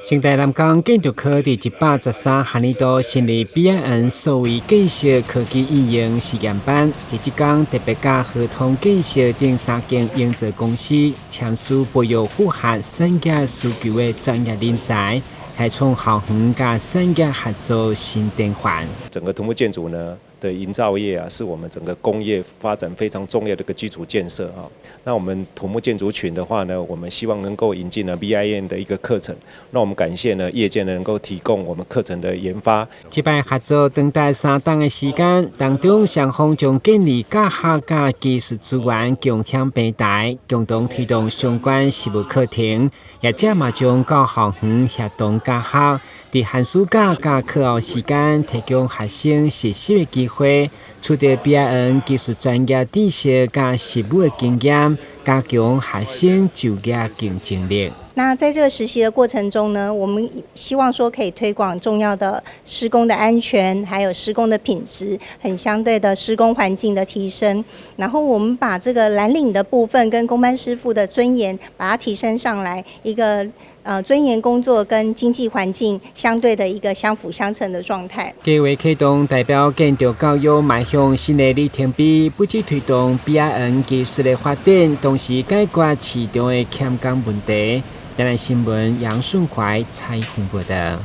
成大南江建築科佇113學年度成立 BIM 數位建設科技應用實驗班，佇這工特別佮合同建設等三間營造公司簽署培育符合產業需求的專業人才，開創校園佮產業合作新典範。整個土木建築呢的營造業啊，是我們整個工業發展非常重要的一個基礎建設啊。那我們土木建築群的話呢，我們希望能夠引進呢 BIM 的一個課程。那我們感謝呢業界能夠提供我們課程的研發。這擺合作長達3冬的時間，當中雙方將建立教學佮技術資源共享平台，共同推動相關實務課程。業者嘛將到校園協同教學，佇寒暑假佮課後時間提供學生實習的機會，取得 BIM 技術專業知識佮實務的經驗，加強學生就業競爭力。那在這個實習的過程中呢，我們希望說可以推廣重要的施工的安全，還有施工的品質，很相對的施工環境的提升。然後我們把這個藍領的部分跟工班師傅的尊嚴，把它提升上來，一個尊嚴工作跟經濟環境相對的一個相輔相成的狀態。計劃啟動代表建築教育邁向新的里程碑，不只推動 BIM 技術的發展，同時解決市場的欠工問題。台南新聞楊順懷採訪報道。